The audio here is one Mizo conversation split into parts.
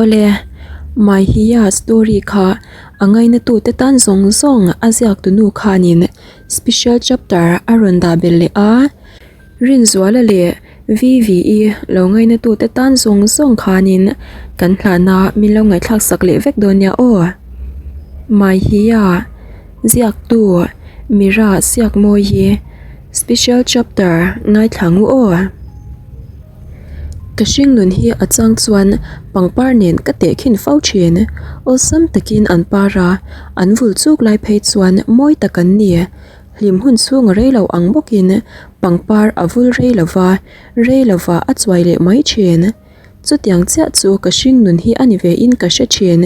Awle, Maihia story kha a ngainatute tan zawng zawng a ziaktunu khanin special chapter a rawn dah belh leh a. Rinzuala leh VVE lo ngainatute tan zawng zawng khanin kan hlahna min lo ngaihthlak sak leh vek dawn nia aw. Maihia ziaktu Mira Siakmawi hi special chapter ngaithla ngu aw. Ka hringnun hi a chang chuan pangpar nen ka tehkhin fo thin. Awlsam takin an par a, an vul chuk lai phei chuan mawi tak an ni. Hlim hun chhung a rei lo ang bawkin pangpar a vul rei lo va, rei lo va a chuai leh mai thin. Chutiang chiah chu ka hringnun hi a ni ve in ka hre thin.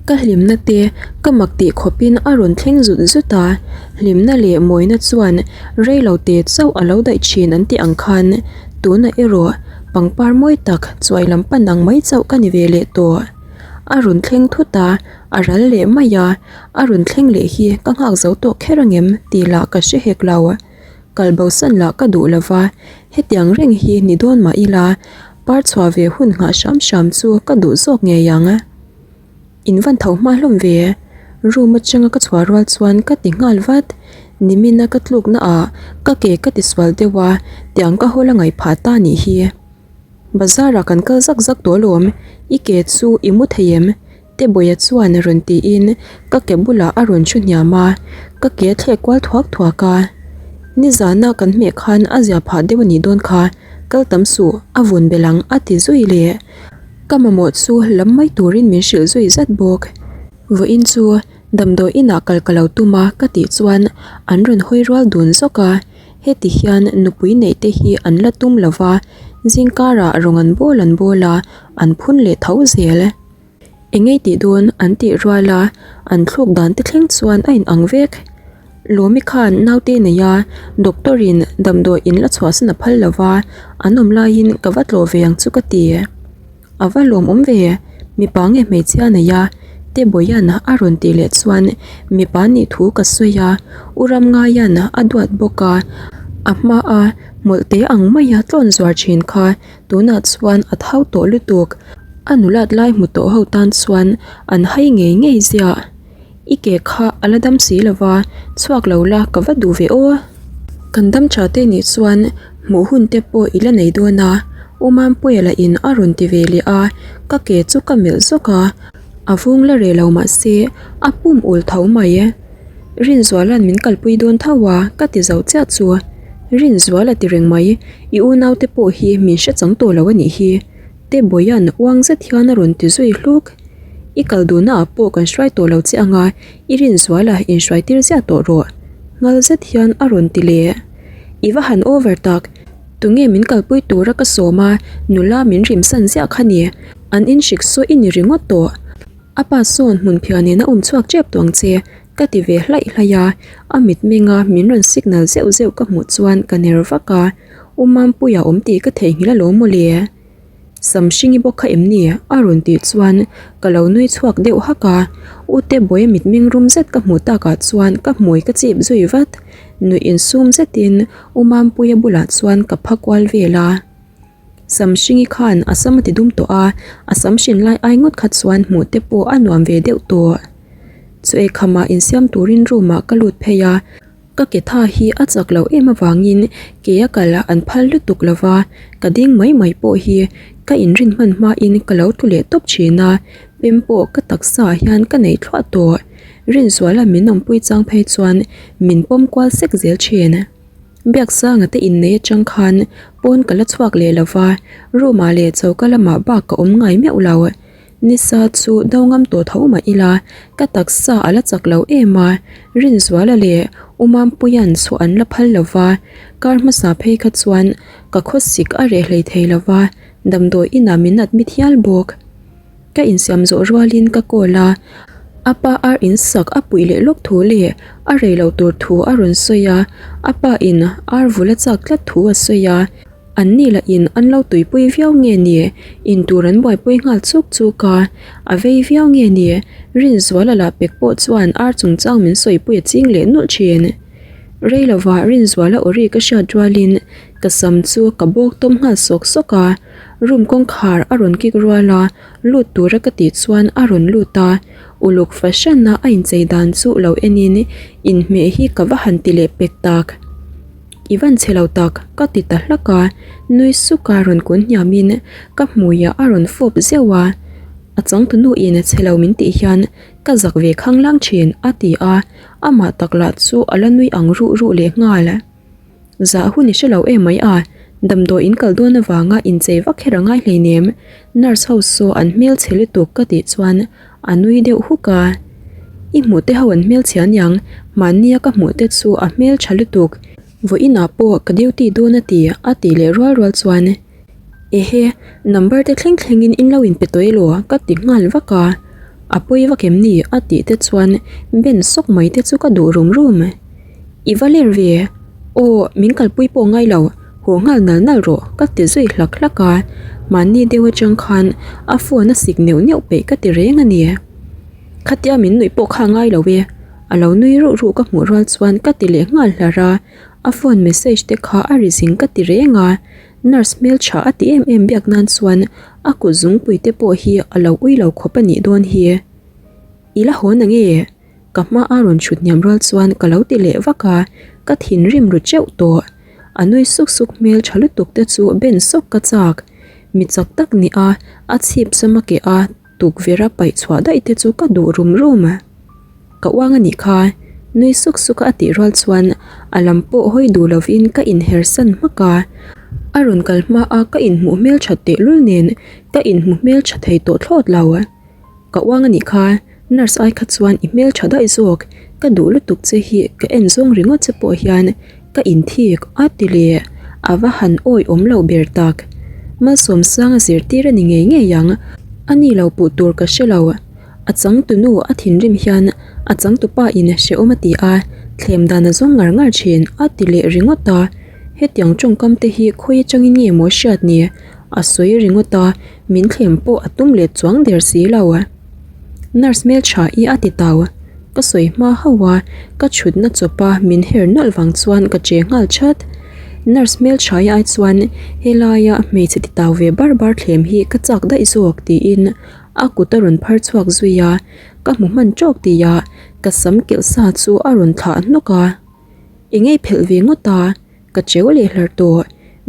Ka hlimna te ka mak tih khawpin a rawn thleng zut zut a, hlimna leh mawina chuan reilo te chauh a lo daih thin an tih ang khan tunah erawh pangpar mawi tak chuai lam pan ang mai chauh ka ni ve leh tawh. A rawn thleng thut a, a ral leh mai a, a rawn thleng leh hi ka nghak zo tawh kher angem tih lah ka hre hek lo. Kal bosan lah ka duh lo va, hetiang reng hi ni dawn mah ila par chhuah ve hun nghah hram hram chu ka duh zawk ngei ang. In van tho hma hlawm ve, room atanga ka chhuah rual chuan ka ti nghal vat, nimina ka tlukna ah ka ke ka ti sual deuh a, tiang ka hawl a ngaih phah ta nih hi. Bazar ah kan kal zak zak tawh alawm, i ke chu i mu thei em? Tebawiah chuan rawn tiin ka ke bulah a rawn thu hniam a, ka ke a thlek kual thuak thuak a. Nizana kan hmeh khan a zia phah deuh a nih dawn kha, kal tam suh, a vun belh ang a ti zui leh. Ka mamawh chu lam mai turin min hrilh zui zat bawk. Vawiin chu damdawi inah kal ka lo tum a ka tih chuan an rawn hawi rual dun zawk a, heti hian nupui neih te hi an la tum lo va, zingkarah rawng an bawl an bawl a, an phun leh tho zel. Engei tih dawn an tih rual a, an thluk dan te thleng chuan a inang vek. Lawmi khan naute nei a, doctor in damdawi in la chhuahsan a phal lo va, an awm laiin ka va tlawh ve ang chu ka ti. A va lawmawm ve, mipa nge hmeichhia nei a, Tebawian a rawn tih leh chuan mipa nih thu ka sawi a, U Ramngaian a duat bawk a, a hma a hmawlhte ang maia tlawn zuar thin kha Tunah chuan a thau tawh lutuk, a nulat lai hmu tawh ho tan chuan an hai ngei ngei ziah. I ke kha a la dam si lo va, chhuak lo la ka va duh ve aw. Kan dam tha te nih chuan hmuh hun te pawh i la nei dawn a, U Mampuia lah in a rawn ti ve leh a, ka ke chu ka melh zawk a, a vung la reh lo mah se a pum ul tho mai. Rinzuala'n min kalpui dawn tho a, ka ti zo chiah chu. Rinzuala ti reng mai, i unaute pawh hi min hre chang tawh lo a nih hi. Tebawia'n uang zet hian a rawn ti zui hluk. I kal duhna ah pawh kan hruai tawh lo che anga, i Rinzuala inhruai tir ziah tawh rawh. Nghal zet hian a rawn ti leh. I va han over tak, tunge min kalpui tura ka sawm a, nula min rimsan ziah kha ni. An inhrik saw i ni ringawt tawh. A pa sawn hmun phiah nen a um chhuak tep tawh ang che, ka ti ve hlaih hlaih a, a mitmenga min rawn signal zeuh zeuh ka hmuh chuan ka ner vak a, U Mampuia awm tih ka theihnghilh alawm mawle. Sam hringi bawk kha em ni? a rawn tih chuan ka lo nui chhuak deuh hak a, U Tebawia mitmeng rum zet ka hmuh takah chuan ka hmui ka chip zui vat, nuih insum zetin U Mampuia bulah chuan ka pha kual vel a. Sam hringi khan a sam a ti dum tawh a, a sam hrin lai ai ngawt kha chuan hmuh te pawh a nuam ve deuh tawh. Chu eikham ah insiam turin room ah ka lut phei a, ka ke tha hi a chak loh em avangin ke a kal an phal lutuk lo va, ka ding mai mai pawh hi ka inrin hman hmain ka lo tlu leh tawp thin a, pem pawh ka taksa ah hian ka nei thluah tawh. Rinzuala min awmpui chang phei chuan min pawm kual sek zel thin. Biaksanga te innei atang khan pawn ka la chhuak leh lo va, room ah leh choka lamah bak ka awm ngai meuh lo. Nisa chu do ngam tawh tho mah ila, ka taksa a la chak lo em a, Rinzuala leh U Mampuia'n chhuah an la phal lo va, kar hmasa phei kha chuan ka khawsik a reh hlei thei lo va, damdawi inah min admit hial bawk. Ka insiam zawh rualin ka call a, a pa ar insak a puih leh lawk thu leh a rei lo tur thu a rawn sawi a, a pa in ar vul a chak tlat thu a sawi a, an ni lah in an lo tuipui viau nge ni, in tur an buaipui nghal chuk chuk a, a vei viau nge ni, Rinzuala lah pek pawh chuan ar chungchang min sawipui a ching leh nulh thin. Rei lovah Rinzuala awri ka hriat rualin. Ka sam chu ka bawk tawm nghal sawk sawk a, room kawngkhar a rawn kik rual a, lut tura ka tih chuan a rawn lut a, uluk fahran a a inchei dan chu lo en in inhmeh hi ka va han ti leh pek tak. I van chhe lo tak ka ti ta hlak a, nui suk a rawn kun hniam in ka hmuiah a rawn fawp zeuh a, a changtunu in chhe lo min tih hian ka zak ve khanglang thin a ti a, amah tak lah chu a la nui ang ruh ruh leh nghal. Zah hun i hre lo em mai a, damdawi in kal dawn avanga inchei vak kher a ngai hleinem, nurse ho saw an hmelchhe lutuk ka tih chuan a nui deuh huk a. I hmuh te ho an hmelchhe aniang, mahnia ka hmuh te chu a hmeltha lutuk, vawiinah pawh ka duty dawn a ti a tih leh rual rual chuan Ehe, number te thleng thlengin in lo inpe tawh elaw ka ti nghal vak a, a pawi vak em ni a tih te chuan ben sawk mai te chu ka duh rum rum. I va ler ve? Aw, min kalpui pawh ngai lo, haw nghal nal nal rawh ka ti zui hlak hlak a, mahni deuh atang khan a phone a sik neuh neuh peih ka ti reng a ni. Khatia min nuih pawh kha ngai lo e, a lo nui ruh ruh ka hmuh rual chuan ka ti leh nghal hlar a, a phone message te kha a ri zing ka ti reng a, nurse hmeltha a ti em em biak nan chuan a kut zungpui te pawh hi a lo ui lo khawp a nih dawn hi. I la haw na nge? Ka hma a rawn chhut hniam rual chuan ka lo ti leh vak a, ka thinrim ru teuh tawh. A nui suk suk hmel tha lutuk te chu ben sawk ka chak. Mi chak tak ni a, a chhip sam a keh a, tukverh a paih chhuah daih te chu ka duh rum rum. Ka uang a nih kha, nui suk suk a a tih rual chuan a lam pawh hawi duh lovin ka inher san hmak a. A rawn kal hma a ka inhmuh hmel that tehlul nen ka inhmu hmel tha thei tawh thlawt lo. Ka uang a nih kha, nurse ai kha chuan i hmel tha daih zawk, ka duh lutuk che hi ka en zawng ringawt che pawh hian ka inthik a ti leh, a va han awi awm lo ber tak. Malsawmsanga zirtir a ni ngei ngei ang, a ni lo puh tur ka hre lo. A changtunu a thinrim hian a changtupa in hrehawm a ti a, thlem dan a zawng ngar ngar thin a ti leh ringawt a, hetiang tawngkam te hi khawi atangin nge maw hriat ni? A sawi ringawt a, min thlem pawh a tum let chuang der si lo. Nurse hmeltha i a ti tau. Ka sawi hma hauh a, ka chhutna chawp a min her nawlh vang chuan ka che nghal chat. Nurse hmeltha i ai chuan helaia hmeichhe ti tau ve bar bar thlem hi ka chak daih zawk tiin a kut a rawn phar chhuak zui a, ka hmu hman tawk tihah ka sam kilh sa chu a rawn thlah hnawk a. I ngei phelh ve ngawt a. Ka cheu leh hlar tawh,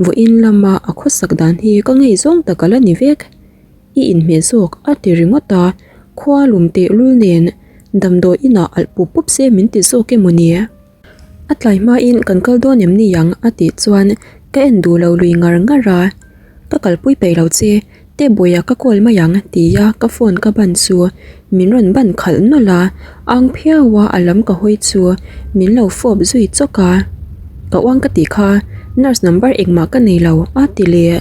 vawiin lama a khawsak dan hi ka ngei zawng tak a la ni vek. I inhmeh zawk a ti ringawt a, khua lum teh lul nen damdawi inah alh pup pup se min ti zawk emaw ni? A tlai hmain kan kal dawn em ni ang a tih chuan ka en duh lo lui ngar ngar a, ka kalpui peih lo che. Tebawia ka call mai ang tia ka phone ka ban chu min rawn ban khalh nawlh a, ang phiau a a lam ka hawi chu min lo fawp zui chawk a. Ka uang ka tih kha nurse number engmah ka nei lo a ti leh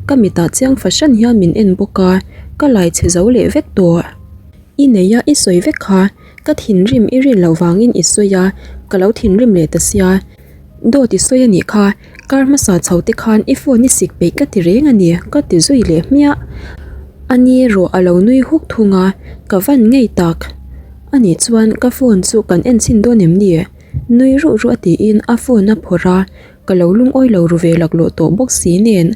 ka mitah chiang fahran hian min en bawk a, ka lai chhe zo leh vek tawh. I nei a i sawi vek kha ka thinrim i rin loh vangin i sawi a, ka lo thinrim leh ta sia. Dawt i sawi a nih kha, kar hmasa chho te khan i phone i sik peih ka ti reng a ni ka ti zui leh hmiah. A ni erawh a lo nui huk thung a, ka van ngei tak. A nih chuan ka phone chu kan en chhin dawn em ni? Nui ruh ruh a tiin a phone a phawrh a, ka lo lungawi lo ru ve laklawh tawh bawk si nen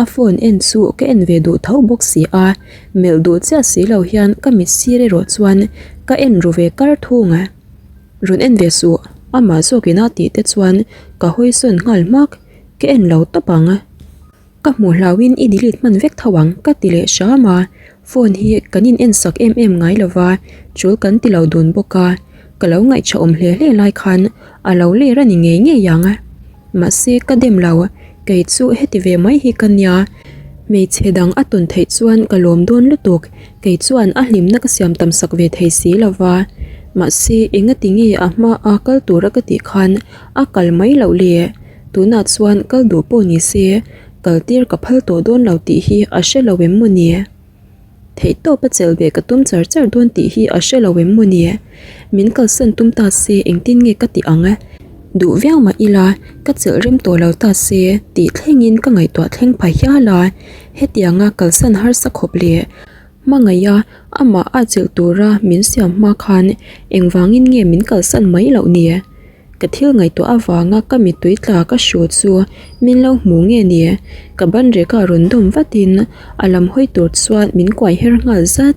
a phone en chu ka en ve duh tho bawk si a, melh duh chiah si lo hian ka mit sir erawh chuan ka en ru ve kar thung a. Rawn en ve suh, amah zawkin a tih te chuan ka hawi sawn nghal hmak, ka en lo tawp ang. Ka hmuh hlauhin i delete hman vek tho ang ka ti leh hram a, phone hi kan in en sak em em ngai lova, chul kan ti lo dun bawk a, ka lo ngaihchah awm hle hle lai khan a lo ler a ni ngei ngei ang. Mahse ka dem lo, kei chu heti ve mai hi ka nia. Hmeichhe dang a tawn theih chuan ka lawm dawn lutuk, kei chuan a hlimna ka siam tam sak ve thei si lo va. Mahse engati nge a hma a kal tura ka tih khan a kal mai loh le? Tunah chuan kal duh pawh ni se, kal tir ka phal tawh dawn lo tih hi a hre lo em maw ni? Theihtawp a chelh ve ka tum char char dawn tih hi a hre lo em maw ni? Min kalsan tum ta se engtin nge ka tih ang? Duh viau mah ila ka chelh rem tawh lo ta se tih thlengin ka ngaihtuah thleng pha hial a, hetianga kalsan harsa khawp leh hmangaih a amah a chelh tura min siam hma khan engvangin nge min kalsan mai loh ni? Ka thil ngaihtuah avanga ka mittui tla ka hru chu min lo hmu nge ni? Ka ban reka rawn dawm vatin a lam hawi tur chuan min kuai her nghal zat.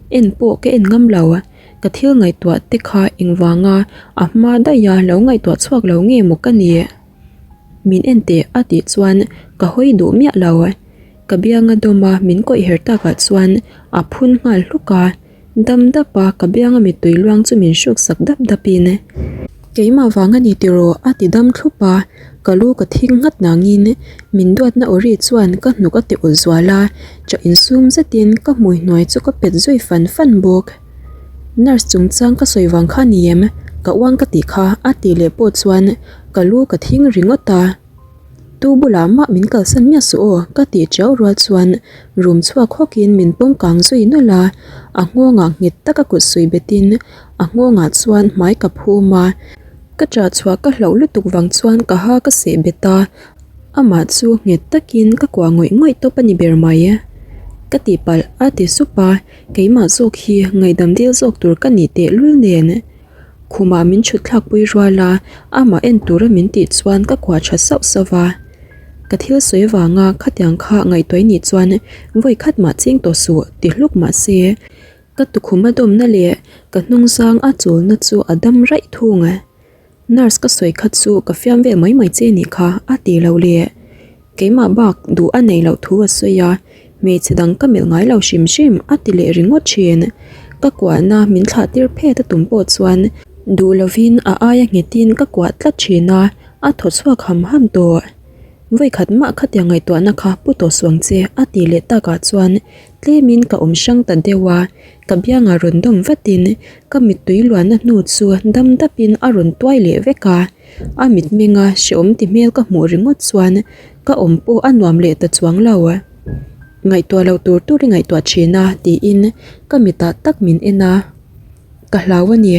En pawh ka en ngam lo. Ka thil ngaihtuah te kha engvanga a hma daiha lo ngaihtuah chhuak lo nge maw ka ni? Min en teh a tih chuan ka hawi duh miah lo. Ka bianga dawma min kawih her takah chuan a phun nghal hluk a. Dam dap a, ka bianga mittui luang chu min hruk sak dap dap in. Keimah vang a ni tiraw a ti dam thlup a, ka lu ka thing nghat nangin min duatna aw ri chuan ka hnuk a ti ulh zual a, chah insum zetin ka hmui hnuai chu ka pet zui fan fan bawk. Nurse chungchang ka sawi vang kha ni em? Ka uang ka tih kha a tih leh pawh chuan ka lu ka thing ringawt a. Tu bulah mah min kalsan miah suh aw ka tih ṭiau rual chuan room chhuak hawkin min pawm kang zui nawlh a, a nghawngah nghet taka kut suih betin a nghawngah chuan hmai ka phum a, ka ṭah chhuah ka hlauh lutuk vang chuan ka ha ka seh bet a, amah chu nghet takin ka kuah ngawih ngawih tawp a ni ber mai. Ka tihpalh a ti sup a, keimah zawk hi ngaihdam dil zawk tur ka nih tehlul nen. Khumah min chhut thlakpui rual a, amah en tura min tih chuan ka kuah tha sauh sauh va. Ka thil sawi avanga khatiang kha ngaihtuah i nih chuan vawi khat mah ching tawh suh ti hluk mah se, ka tukhum a dawmna leh ka hnungzang a chulna chu a dam raih thung. Nurse ka sawi kha chu ka fiam vel mai mai che nih kha a ti lo le. Keimah bak duh a nei loh thu a sawi a, hmeichhe dang ka melh ngai lo hrim hrim a ti leh ringawt thin. Ka kuahna min thlah tir phet a tum pawh chuan duh lovin a aia nghetin ka kuah tlat thin a, a thaw chhuak ham ham tawh. Vawikhat mah khatiang ngaihtuahna kha pu tawh suang che a ti leh takah chuan tlemin ka awm hrang ta deuh a, ka biangah rawn dawm vatin ka mittui luanna hnu chu dam dapin a rawn tuai leh vek a. A mitmenga hrehawm ti hmel ka hmuh ringawt chuan ka awm pawh a nuam leh ta chuang lo. Ngaihtuah loh tur tur i ngaihtuah thin a tiin ka mitah tak min en a. Ka hlau a ni,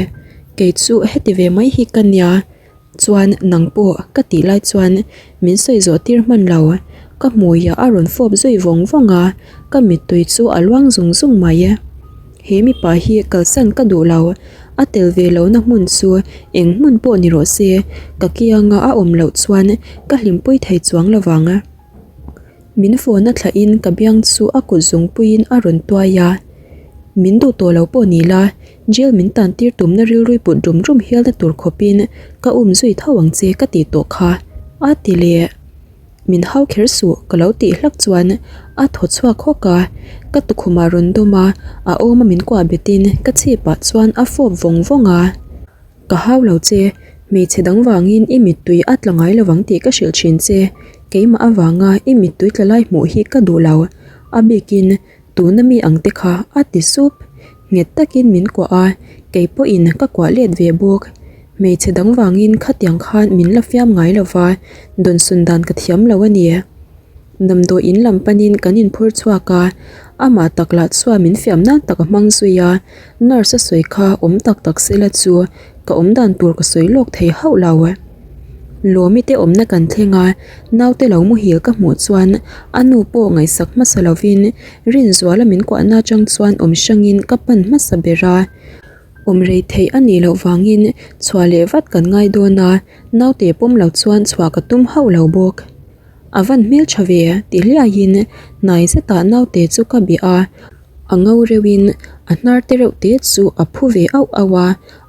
kei chu heti ve mai hi ka nia chuan nang pawh ka tih lai chuan min sawi zawh tir hman lo. Ka hmuiah a rawn fawp zui vawng vawng a, ka mittui chu a luang zung zung mai. He mipa hi kalsan ka duh lo, a tel ve lohna hmun chu eng hmun pawh ni rawh se, ka kianga a awm loh chuan ka hlimpui thei chuang lo vang. Min phone a thlahin ka biang chu a kut zungpuiin a rawn tuai a, Min duh tawh lo pawh ni la, jail min tan tir tumna rilrui put rum rum hialna tur khawpin ka um zui tho ang che ka tih tawh kha, a ti leh. Min hau kher suh ka lo tih hlak chuan a thaw chhuak hawk a, ka tukhumah rawn dawm a, a awma min kuah betin ka chhipah chuan a fawp vawng vawng a. Ka hau lo che, hmeichhe dang vangin i mittui a tla ngai lovang tih ka hrilh thin che, keimah avanga i mittui tla lai hmuh hi ka duh lo, a bikin Tuna mi ang te kha a ti sup. Nghet takin min kuah a, kei pawhin ka kuah let ve bawk. Hmeichhe dang vangin khatiang khan min la fiam ngai lo va, dawnsun dan ka thiam lo a ni. Damdawi in lam panin kan inphur chhuak a, amah tak lah chuan min fiam nan tak a hmang zui a, nurse a sawi kha awm tak tak sela chu ka awm dan tur ka sawi lawk thei hauh lo. Lawmi te awmna kan thleng a, naute lo muhil ka hmuh chuan a nu pawh ngaihsak hmasa lovin Rinzuala min kuahna atang chuan awm hrangin ka pan hmasa ber a. Awm rei theih a nih loh vangin chhuah leh vat kan ngai dawn a, naute pawm lo chuan chhuah ka tum hauh lo bawk. A van hmeltha ve ti hliaiin hnai zetah naute chu ka bia a, a ngo reuhin a hnar te reuh te chu a phu ve auh auh a.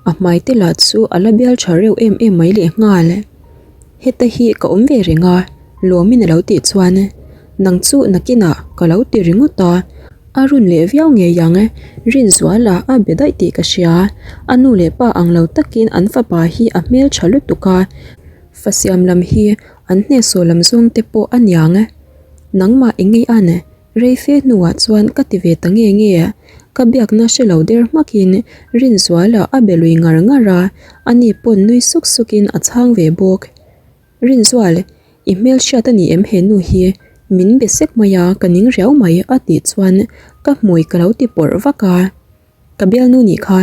A hmai te lah chu a la bial tha reuh em em mai leh nghal. Heta hi ka awm ve reng a, Lawmin a lo tih chuan nang chu nakinah ka lo ti ringawt a, a run leh viau ngei ang. Rinzuala a be daih tih ka hria, a nu leh pa ang lo takin an fapa hi a hmel tha lutuk a, fa siam lam hi an hnehsawh lam zawng te pawh a niang. Nangmah eng ngei an Rei fe hnuah chuan ka ti ve ta nge nge. Ka biakna hre lo der hmakin Rinzuala a be lui ngar ngar a, ani pawn nui suk sukin a chhang ve bawk. Rinzual, i hmelhriat a ni em he nu hi? Min be sek mai a, ka ning riau mai a tih chuan ka hmui ka lo ti pawrh vak a. Ka bialnu nih kha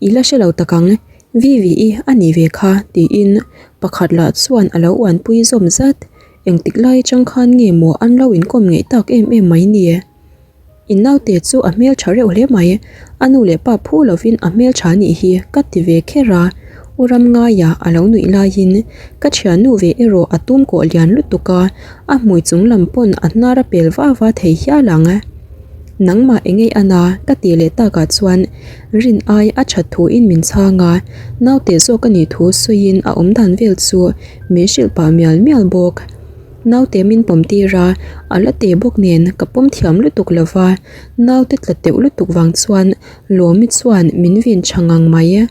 i la hre lo tak ang, Vivi-i a nih ve kha tiin pakhat lah chuan a lo uanpui zawm zat. Engtik lai atang khan nge maw an lo inkawm ngeih tak em em mai ni? In naute chu a hmeltha reuh hle mai, a nu leh pa phu lovin a hmeltha nih hi ka ti ve kher a, U Ramngaia a lo nuih laiin ka thiannu ve erawh a tum kawh lian lutuk a, a hmui chung lam pawn a hnar a pel va va thei hial ang. Nangmah eng ei ana ka tih leh takah chuan rin ai a that thuin min chhang a, naute zawk a nih thu sawiin a awmdan vel chu min hrilh pah mial mial bawk. Naute min pawm tir a, a la te bawk nen ka pawm thiam lutuk lova, naute tla teuh lutuk vang chuan Lawmi chuan min vin tha ngang mai.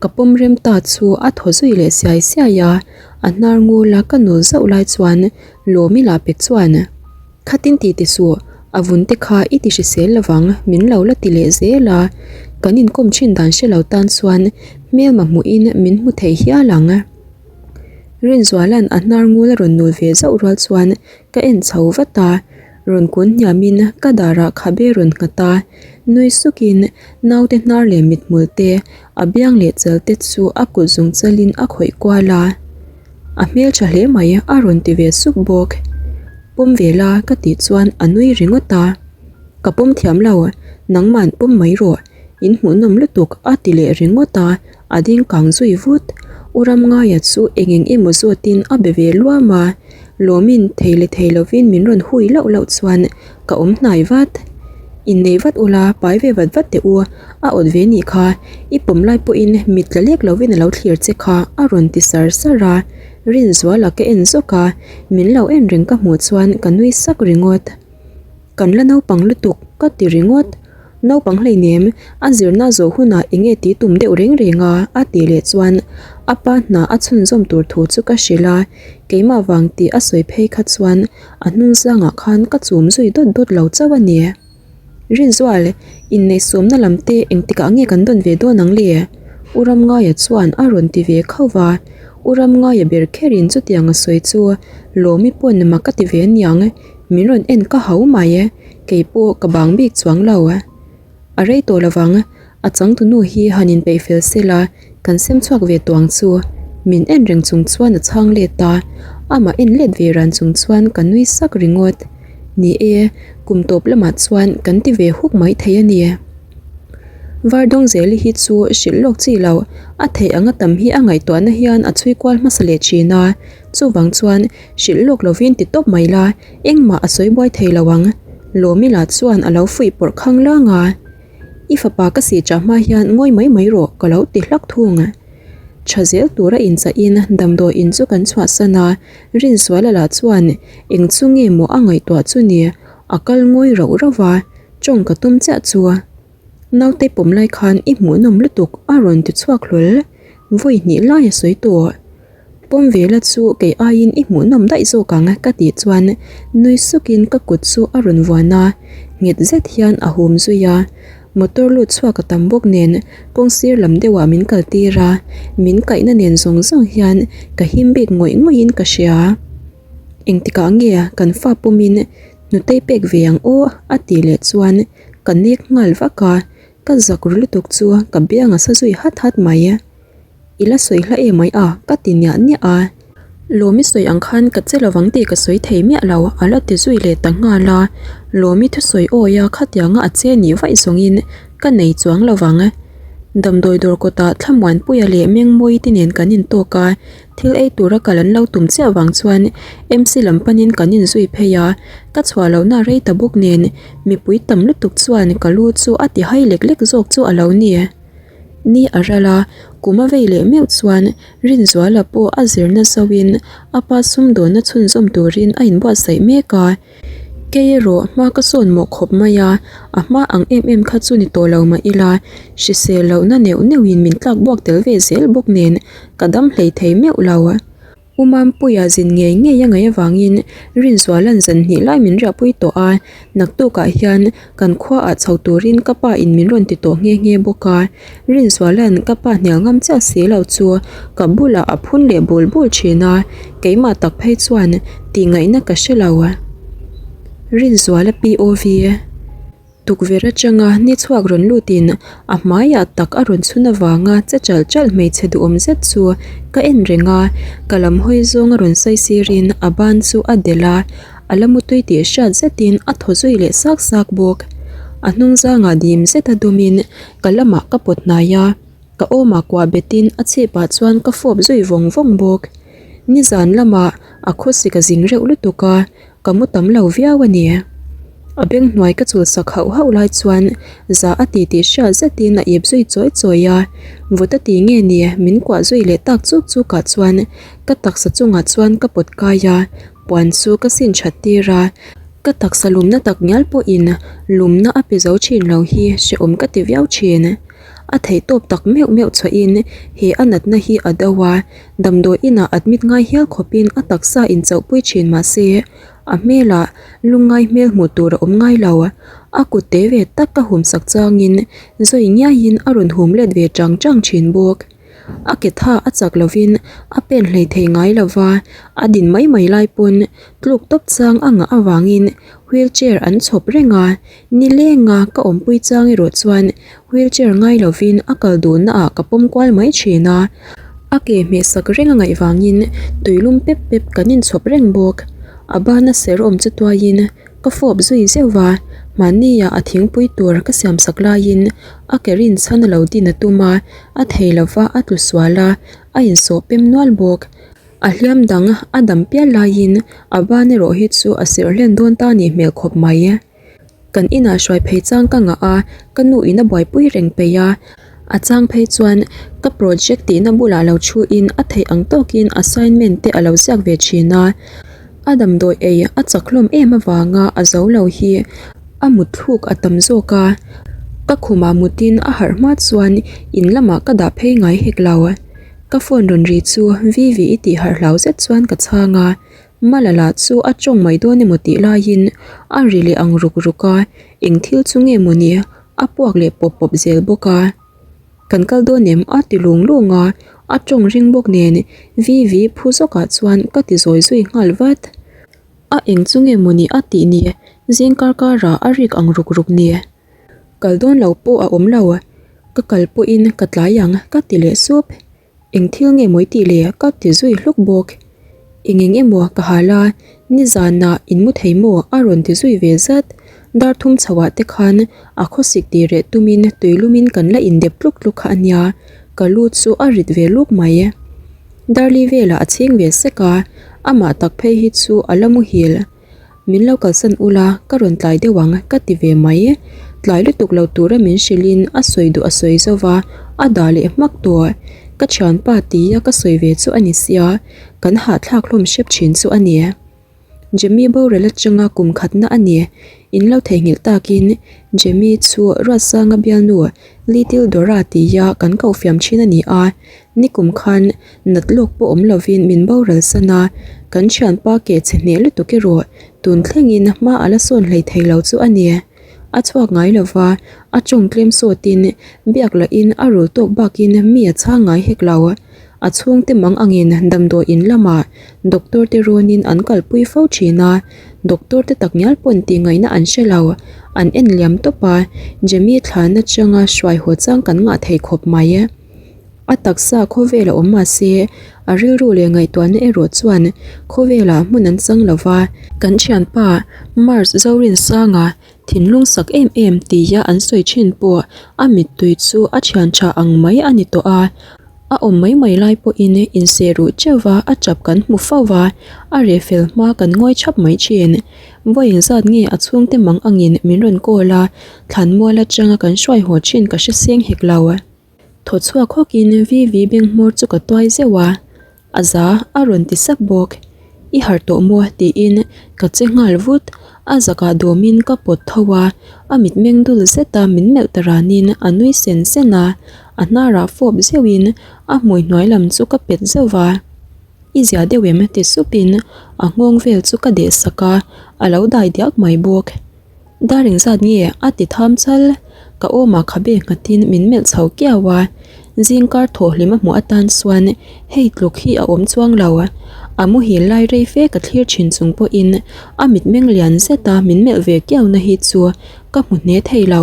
Ka pawm rem ta chu a thaw zui leh siai siai a, a hnar ngul a ka nul zauh lai chuan Lawmi lah pek chuan, Khatin ti ti suh, a vun te kha i ti hrisel lovang min lo la ti leh zel a, kan inkawm thin dan hre lo tan chuan hmelma hmuhin min hmu thei hial ang. Rinzuala'n a hnar ngul a rawn nul ve zauh rual chuan ka en chho vat a, Rawn kun hniamin ka darah khabe rawn nghat a, nui sukin naute hnar leh mithmul te, a biang leh chal te chu a kut zung chalin a khawih kual a. A hmeltha hle mai a rawn ti ve suk bawk. Pawm ve la ka tih chuan a nui ringawt a. Ka pawm thiam lo, nangman pawm mai rawh, in hmuhnawm lutuk a ti leh ringawt a, A ding kang zui vut. U Ramngaia chu eng eng emaw zawtin a be ve luam a, Lawmin thei leh thei lovin min rawn hui lauh lauh chuan ka awm hnai vat. Innei vat ula, pai ve vat vat teh u, a awt ve nih kha, i pawm lai pawhin mit tla lek lovin a lo thlir che kha a rawn ti sar sar a, Rinzuala ka en zawk a, min lo en reng ka hmuh chuan ka nui sak ringawt. Kan la naupang lutuk ka ti ringawt. Naupang hleinem, a zirna zawh hunah eng nge tih tum deuh reng reng a? a tih leh chuan a pa hna a chhunzawm tur thu chu ka hrilh a, keimah vang tih a sawi phei kha chuan a hnung zangah khan ka chum zui dawt dawt lo chauh a ni. Rinzual, inneihsawmna lam te engtikah nge kan dawn ve dawn ang le? U Ramngaia chuan a rawn ti ve khauh va, U Ramngaia ber kherin chutiang a sawi chu Lawmi pawn mak a ti ve aniang. Min rawn en ka hau mai e, kei pawh ka bang bik chuang lo. A rei tawh lovang, a changtunu hi han inpeih fel sel a, kan sem chhuak ve tawh ang chu. Min en reng chung chuan a chhang let a, amah en let ve ran chung chuan ka nui sak ringawt. Ni e, kum tawp lamah chuan kan ti ve huk mai thei a ni. Vardawngzeli hi chu hrilh lawk chi lo, a theih anga tam hi a ngaihtuahna hian a chhui kual hmasa leh thin a, chuvang chuan Hrilh lawk lovin ti tawp mai la, engmah a sawi buai thei lo ang. Lawmi lah chuan a lo fuih pawrh khang lang a. I fapa ka sih chah hma hian ngawi mai mai rawh ka lo ti hlak thung. Tha zel tura inchahin damdawi in chu kan chhuahsan a, Rinsuala lah chuan eng chu nge maw a ngaihtuah chu ni, a kal ngawi rauh rauh a, tawng ka tum chiah chu. Naute pawm lai khan i hmuhnawm lutuk a rawn ti chhuak hlawl, vawi hnih lai a sawi tawh. Pawm ve la chu kei aiin i hmuhnawm daih zawk ang ka tih chuan nui sukin ka kut chu a rawn vuan a, nghet zet hian a hum zui a. Motor lut chhuak a tam bawk nen kawng sir lam deuhah min kal tir a, min kaihna nen zawng zawng hian ka him bik ngawih ngawih in ka hria. Engtikah nge kan fa pawmin hnutei pek ve ang aw a tih leh chuan ka nek nghal vak a, ka zak ru lutuk chu ka biang a sa zui hat hat mai. I la sawi hla em mai a, ka ti niah niah a. Lawmi sawi ang khan ka che lovang tih ka sawi thei miah lo, a la ti zui leh ta nghal a. Lawmi thusawi awi a, khatianga a che nih vaih zawngin ka nei chuang lovang. Damdawi dawr kawtah Thlamuanpuia leh Mengmawii te nen kan intawk a, thil ei tura kal an lo tum chiah vang chuan MC lam panin kan inzui phei a, ka chhuah lohna rei ta bawk nen mipui tam lutuk chuan ka lu chu a ti hai lek lek zawk chu a lo ni. Ni a ral a, kum a vei leh meuh chuan Rinzuala pawh a zirna zoin a pa sumdawnna chhunzawm turin a inbuatsaih mek a. Kei erawh hma ka sawn mawh khawp mai a, a hma ang em em kha chu ni tawh lo mah ila, hrisel lohna neuh neuhin min tlak buak tel ve zel bawk nen ka dam hlei thei meuh lo. U Mampuia zin ngei ngei a ngaih avangin Rinzuala'n zan hnih lai min riahpui tawh a, naktukah hian kan khuaah chho turin ka pa in min rawn ti tawh nghe nghe bawk a. Rinzuala'n ka pa hnial ngam chiah si lo chu ka bulah a phun leh bul bul thin a, keimah tak phei chuan tih ngaihna ka hre lo. Rinzuala POV. Tukverh atanga ni chhuak rawn lutin a hmaiah tak a rawn chhun avanga che chalh chalh hmeichhe duhawm zet chu ka en reng a, ka lam hawi zawng a rawn sawi sirin a ban chu a delh a, a la mutui tih hriat zetin a thaw zui leh sak sak bawk. A hnung zangah dim zeta dawmin ka lamah ka pawt hnai a. Ka awmah kuah betin a chhipah chuan ka fawp zui vawng vawng bawk. Nizan lamah a khawsik a zing reuh lutuk a, ka mu tam lo viau a ni. A beng hnuai ka chul sak hauh hauh lai chuan za a ti tih hriat zetin a ip zui chawi chawi a, vut a ti nge ni min kuah zui leh tak chuk chuk ah chuan ka taksa chungah chuan ka pawt kai a, puan chu ka sin that tir a, ka taksa lumna tak ngial pawhin lumna a pe zo thin lo hi hrehawm ka ti viau thin. A theihtawp tak meuh meuh chhuahin he a natna hi a do a, damdawi inah admit ngai hial khawpin a taksa inchauhpui thin mahse a hmelah lungngai hmel hmuh tur a awm ngai lo. A kut te ve tak ka hum sak changin zawi ngiaiin a rawn hum let ve chang chang thin bawk. A ke tha a chak lovin a pen hlei thei ngai lova, a din mai mai lai pawn tluk tawp chang a ngah avangin wheelchair an chhawp reng a, Nilenga ka awmpui chang erawh chuan wheelchair ngai lovin a kal duhna ah ka pawm kual mai thin a, a ke hmeh sak reng a ngaih vangin tuilum pep pep kan inchhawp reng bawk. A bana ser awm chu tuaiin ka fawp zui zeuh va, mahni ah a thingpui tur ka siam sak laiin a ke rinchhan a lo din a tum a, a thei lova a tlu sual a, a insawh pem nual bawk. A hliam dang a dam pial laiin a ban erawh hi chu a serh hlen dawn ta nih hmel khawp mai. Kan inah hruai phei chang ka ngah a, ka nu in a buaipui reng peih a. A chang phei chuan ka project tihna bulah lo thu in a theih ang tawkin assignment te a lo ziak ve thin a. A damdawi ei a chak hlawm em avanga a zo lo hi a mut thluk a tam zawk a. Ka khumah mutin a harh hma chuan in lamah ka dah phei ngai hek lo. Ka phone rawn ri chu Vivi i tih harh hlau zet chuan ka chhang a. Mala lah chu a tawng mai dawn emaw tih laiin a ri leh ang ruk ruk a, eng thil chu nge maw ni a puak leh pawp pawp zel bawk a. Kan kal dawn em a ti lung lung a, a tawng ring bawk nen Vivi phu zawkah chuan ka ti zawi zui nghal vat. A eng chu nge maw ni a tih ni, zing kar karah a rik ang ruk ruk ni. Kal dawn lo pawh a awm lo, ka kal pawhin ka tlai ang ka ti leh sup. Eng thil nge mawi tih le ka ti zui hluk bawk. Eng eng emaw ka hal a, nizanah in mu thei maw a rawn ti zui ve zat. Dar thum chhoah te khan a khawsik tih reh tumin tuilumin kan la indep tluk tluk kha a nia, ka lu chu a rit ve luk mai. Darli velah a chhing ve sek a, amah tak phei hi chu a la muhil. Min lo kalsan ula, ka rawn tlai deuh ang ka ti ve mai. Tlai lutuk lo tura min hrilhin a sawi duh a sawi zo va, a dah leh hmak tawh. Ka thianpa tia ka sawi ve chu a ni sia, kan hahthlak hlawm hrep thin chu a ni. Jimmy boral atanga kum khatna a ni. In lo theihnghilh takin Jimmy chu Ruatsanga bialnu Little Dora tia kan koh fiam thin a ni a, nikum khan Nat lawk pawh awm lovin min boral san a, kan thianpa keh chhe hneh lutuk erawh tun thlengin hma a la sawn hlei thei lo chu a ni. A chhuak ngai lova, a tawng tlem sawtin biak lahin a rul tawk bakin mi a chhang ngai hek lo. A chhungte mang angin damdawi in lamah doctor te rawnin an kalpui fo thin a, doctor te takngial pawn tih ngaihna an hre lo. An en liam tawp a, Jimmy thlan atanga hruai haw chang kan ngah thei khawp mai. A taksa khawvel a awm mahse, a rilru leh ngaihtuahna erawh chuan khawvelah hmun an chang lo va. Kan thianpa Mars Zorinsanga thinlung sak em em tia an sawi thin pawh a mittui chu a thian tha ang mai a ni tawh a. A awm mai mai lai pawhin inseh ruh teuh va a tap kan hmu fo va, a reh fel hma kan ngawi thap mai thin. Vawi engzat nge a chhungte mang angin min rawn call a, thlanmual atanga kan hruai haw thin ka hre seng hek lo. Thaw chhuak hawkin Vivi beng hmawr chu ka tuai zeuh a, a za a rawn ti sap bawk. I harh tawh maw? tiin ka che nghal vut. A zakah dawmin ka pawt tho a, a mitmeng dul zeta min melh ta ranin a nui sen sen a, a hnarah fawp zeuhin a hmui hnuai lam chu ka pet zeuh va. I zia deuh em? ti supin a nghawng vel chu ka deh sak a, a lo dai diak mai bawk. Dar engzat nge a ti tham chal? Ka awmah khabe nghatin min melh chho kiau a, zingkar thawhhlim a hmuh atan chuan hei tluk hi a awm chuang lo. A muhil lai rei fe ka thlir thin chung pawhin a mitmeng lian zeta min melh ve kiauna hi chu ka hmu hne thei lo.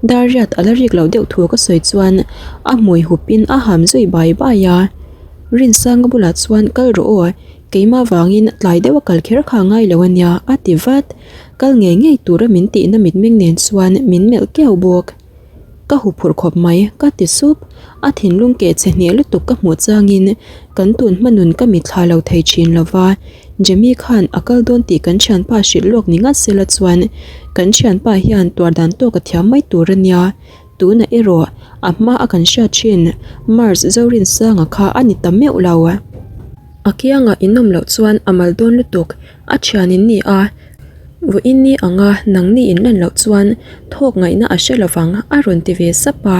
Dar riat a la rik loh deuh thu ka sawi chuan a hmui hupin a ham zui bai bai a, Rinsanga bulah chuan kal rawh aw, Keimah vangin tlai deuh a kal kher kha ngai lo a nia, a ti vat. Kal ngei ngei tura min tihna mitmeng nen chuan min melh kiau bawk. Ka huphurh khawp mai, ka ti sup. A thinlung keh chhe hneh lutuk ka hmuh changin kan tun hma nun ka mitthla lo thei thin lo va, Jimmy khan a kal dawn tih kan thianpa hrilh lawk ni ngat sela chuan kan thianpa hian tuar dan tawk a thiam mai tur a nia. Tunah erawh a hma a kan hriat thin Mars Zorinsanga kha a ni ta meuh lo. A kiangah inawm loh chuan a mal dawn lutuk a thian in ni a. Vawiin ni anga nangni in lan loh chuan thawk ngaihna a hre lovang a rawn ti ve sap a,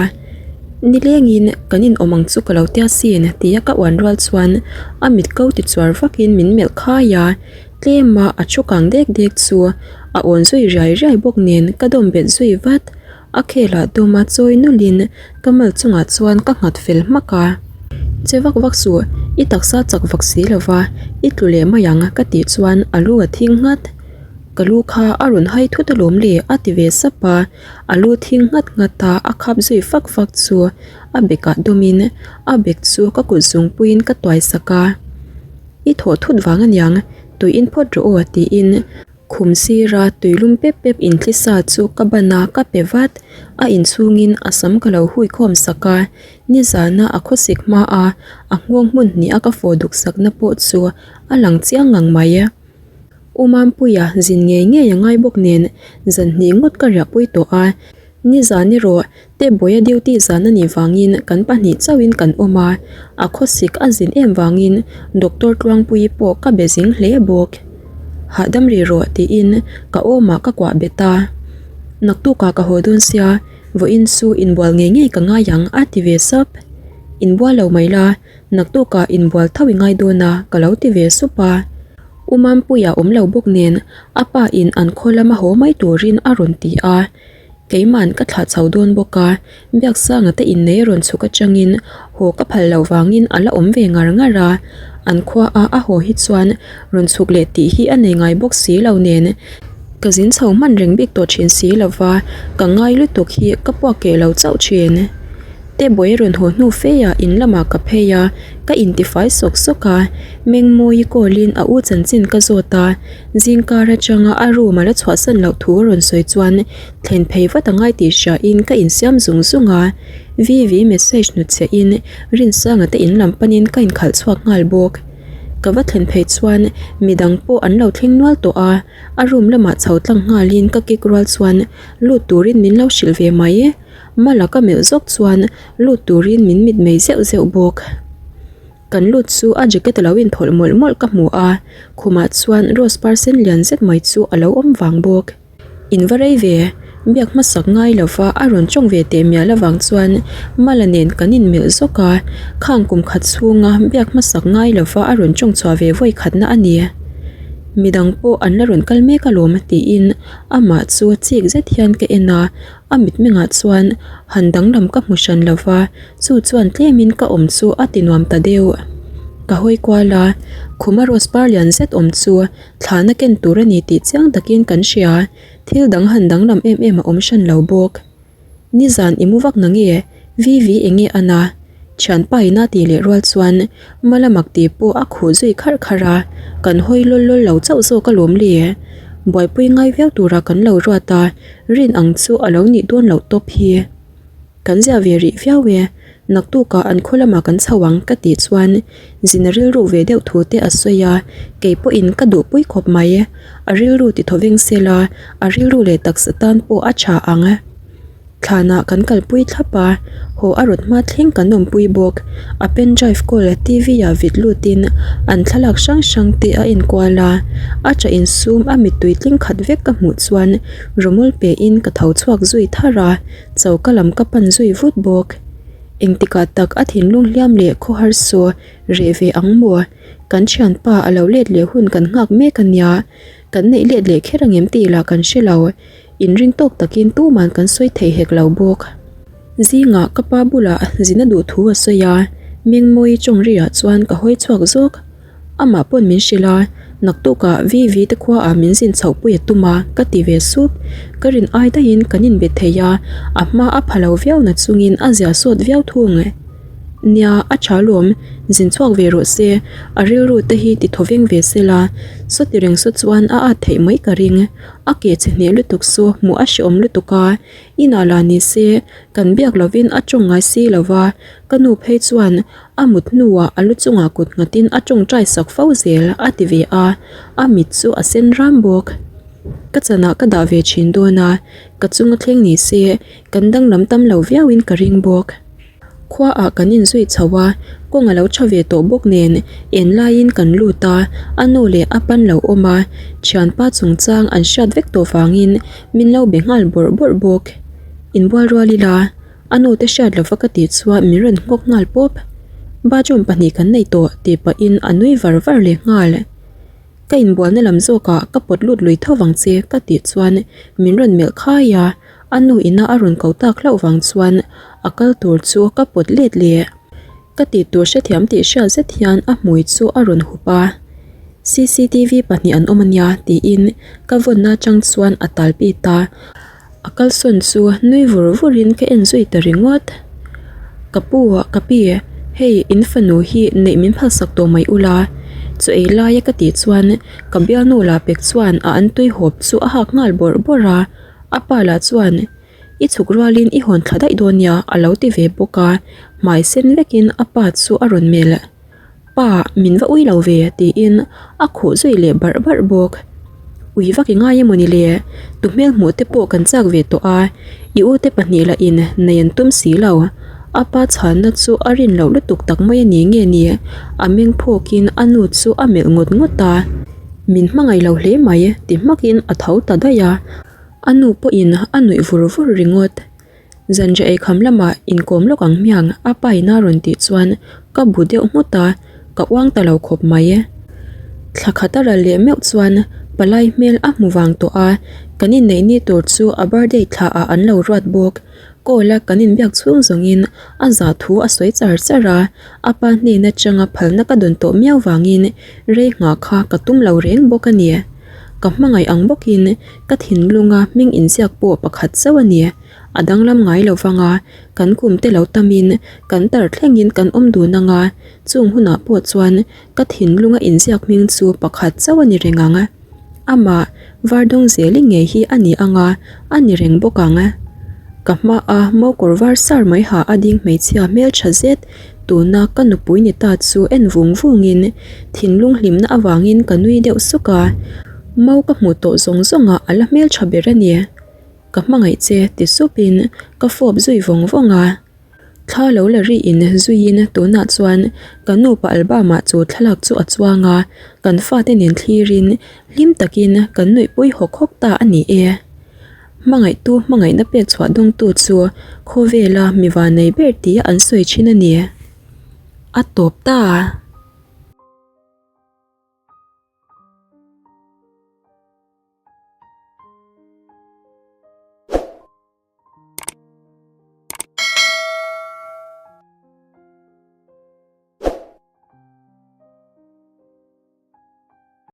nilengin kan in awm ang chu ka lo tia sin tia ka uan rual chuan a mit ko ti chuar vakin min melh khai a, tlema a thu kang dek dek chu a awn zui riai riai bawk nen ka dawm bet zui vat. A khelah dawma chawi nawlhin ka mal chungah chuan ka nghat fel hmak a. Che vak vak suh, i taksa chak vak si lova, i tlu leh mai ang ka tih chuan a lu a thing nghat. Ka lu kha a rawn hai thut alawm le a ti ve sap a, a lu thing nghat nghat a a khap zui fak fak chu a bekah dawmin a bek chu ka kut zungpuiin ka tuai sak a. I thawh thut vang aniang, tui in phawt rawh aw tiin. Khum sira tuilum pep pep inthli sa chu ka ban a, ka pe vat. A inchhungin a sam ka lo hui khawm sak a, nizana a khawsik hma a, a nghawng hmun hnih a ka fawh duk sakna pawh chu a lang chiang ngang mai. U Mampuia zin ngei ngei a ngai bawk nen zan hnih ngawt ka riahpui tawh a, nizan erawh Tebawia duty zan a nih vangin kan pahnih chauhin kan awm a, a khawsik a zin em vangin Doctor Tluangpuii pawh ka be zing hle bawk. Hahdam rih rawh tiin ka awmah ka kuah bet a, naktukah ka haw dawn sia, vawiin chu inbual ngei ngei ka ngai ang a ti ve sap. Inbual lo mai la, naktukah inbual tho i ngai dawn a ka lo ti ve sup a. U Mampuia awm lo bawk nen a pa in an khaw lama haw mai turin a rawn ti a. Keiman ka thlah chho dawn bawk a, Biaksanga te innei rawn chhuk atangin haw ka phal loh vangin a la awm ve ngar ngar a, an khua a a haw hi chuan rawn chhuk leh tih hi a nei ngai bawk si lo nen ka zin chho hman reng bik tawh thin si lo va, ka ngai lutuk hi ka puak keh lo chauh thin. Tebawih rawn haw hnu fe ah in lamah ka phei a, ka intifai sawk sawk a, Mengmawii call in a u chanchin ka zawt a, Zingkar atanga a room a la chhuahsan loh thu a rawn sawi chuan thlen phei vat a ngai tih hria in ka insiam zung zung a, Vivi message hnutchhiah in Rinsanga te in lam panin ka inkhalh chhuak nghal bawk. Ka va thlen phei chuan midang pawh an lo thleng nual tawh a, a room lamah chho tlang nghalin ka kick rual chuan lut turin min lo hrilh ve mai. Mala ka melh zawk chuan lut turin min mitmei zeuh zeuh bawk. Kan lut chu a jacket a lo inthawlh mawlh mawlh ka hmu a, khumah chuan rose par sen lian zet mai chu a lo awm vang bawk. In va rei ve, biak hmasak ngai lova a rawn tawng ve teh mial avang chuan Mala nen kan inmelh zawk a, khang kum khat chhunga biak hmasak ngai lova a rawn tawng chhuah ve vawi khatna a ni. Midang pawh an la rawn kal mek alawm tiin amah chu chik zet hian ka en a, a mitmengah chuan han danglam ka hmu hran lova, Chu chuan tlemin ka awm chu a ti nuam ta deuh. Ka hawi kual a, khuma rose par lian zet awm chu thlahna ken tur a ni tih chiang takin kan hria, thil dang han danglam em em a awm hran lo bawk. Nizan i mu vak na nge? Vivi enge a na? Thianpa in a tih leh rual chuan Mala mak tih pawh a khuh zui kharh kharh a, kan hawi lawl lawl lo chauh zawk alawm le. Buaipui ngai viau tura kan lo ruat a, rin ang chu a lo nih dawn loh tawp hi. Kan zia ve rih viau e, naktukah an khaw lamah kan chho ang ka tih chuan zin a rilru ve deuh thu te a sawi a, kei pawhin ka duhpui khawp mai. A rilru ti thaw veng se la, a rilru leh taksa tan pawh a tha ang. Thlanah kan kalpui thlap a, haw a rawt hma thleng kan awmpui bawk. A pen drive kawl T_V ah vit lutin an thlalak hrang hrang te a enkual a, a tah insum a mittui tling khat vek ka hmuh chuan rawmawl pein ka tho chhuak zui tharh a. Choka lam ka pan zui vut bawk. Engtikah tak a thinlung hliam leh khawhar saw reh ve ang maw? Kan thianpa a lo let leh hun kan nghak mek a nia. Kan neih let leh kher angem tih lah kan hre lo. Inring tawk takin tuman kan sawi thei hek lo bawk. Zingah ka pa bulah zin a duh thu a sawi a, Mengmawii tawngriah chuan ka hawi chhuak zawk. Amah pawn min hrilh a, naktukah VV te khuaah min zin chhoh pui a tum a, ka ti ve sup. Ka rin ai daihin kan inbe thei a, a hma a pha lo viau na chungin a zia sawt viau thung. Nia, a tha lawm, zin chhuak ve rawh se, a rilru te hi ti thaw veng ve se la, sawti reng saw chuan a at theih mai ka ring. A ke chhe hneh lutuk chu hmuh a hrehawm lutuk a, inah lah ni se kan biak lovin a tawng ngai si lo va, ka nu phei chuan a mut hnuah a lu chungah kut nghatin a tawngtai sak fo zel a ti ve a, a mit chu a sen ram bawk. Ka chanah ka dah ve thin dawn a, ka chunga thleng ni se kan danglam tam lo viauin ka ring bawk. Khuaah kan inzui chho a, kawng a lo tha ve tawh bawk nen en laiin kan lut a, a nu leh a pan lo awm a, thianpa chungchang an hriat vek tawh vangin min lo be nghal bawrh bawrh bawk. Inbual rual ila, a nu te hriat lova ka tih chuan min rawn nghawk nghal pawp. Bathroom pahnih kan nei tawh tih pahin a nui var var leh nghal. Ka inbualna lam zawkah ka pawt lut lui tho vang che ka tih chuan min rawn melh khai a, a nu ina a rawn ko tak hlauh vang chuan a kal tur chu ka pawt let leh. Ka tih tur hrethiam tih hriat zet hian a hmui chu a rawn hup a, cctv pahnih an awm ania tiin ka vawnna atang chuan a tal bit a. A kalsawn chu nui vur vur in ka en zui ta ringawt. Ka pu ka pi hei in fanu hi neih min phalsak tawh mai ula chu ei laia ka tih chuan ka bialnu lah pek chuan a an tui hawp chu a hak nghal bawrh bawrh a, a pa lah chuan i chhuk rualin i hawn thla daih dawn nia a lo ti ve bawk a, hmai sen vekin a pa chu a rawn melh. Pa, min va ui lo ve, tiin a khuh zui leh barh barh bawk. Ui vak i ngai emawni le? Tu hmel hmuh te pawh kan chak ve tawh a, i u te pahnih lah in nei an tum si lo. A pa chhanna chu a rin loh lutuk tak mai a ni nge ni? A meng phawkin a nu chu a melh ngawt ngawt a. Min hmangaih lo hle mai, ti hmakin a tho ta daih a. A nu pawhin a nuih vur vur ringawt. Zanriah eikham lamah inkawm lawk ang hmiang a pa in a rawn tih chuan ka bu deuh nghut a, ka uang ta lo khawp mai. Thla khat a ral leh meuh chuan palai hmel a hmu vang tawh a, kan inneih ni tur chu a birthday thla ah an lo ruat bawk. Call a kan inbiak chhung zawngin a zah thu a sawi char char a, a pa hnen atanga phalna ka dawn tawh miau vangin rei nghah kha ka tum lo reng bawk a ni. Ka hmangaih ang bawkin ka thinlunga hming inziak pawh pakhat chauh a ni. A danglam ngai lo vang a, kan kum te lo tamin kan tar thlengin kan awm dun ang a, chung hunah pawh chuan ka thinlunga inziak hming chu pakhat chauh a ni reng ang. Amah Vardawng Zeli ngei hi a ni ang a, a ni reng bawk ang. Ka hmaa mokawr var sar mai ha a ding hmeichhia hmeltha zet tuna ka nupui ni ta chu en vung vungin thinlung hlimna avangin ka nui deuh suk a, mo ka hmuh tawh zawng zawngah a la hmeltha ber a ni. Ka hmangaih che ti supin ka fawp zui vawng vawng a. Thla lo la rihin zuiin tunah chuan ka nupa album ah chu thlalak chu a chuang a, kan fate nen thlirin hlim takin kan nuihpui hawk hawk ta a ni e. Hmangaihtu hmangaihna pek chhuah dawngtu chu khawvela mi vanei ber tia an sawi thin a ni. A tawp ta.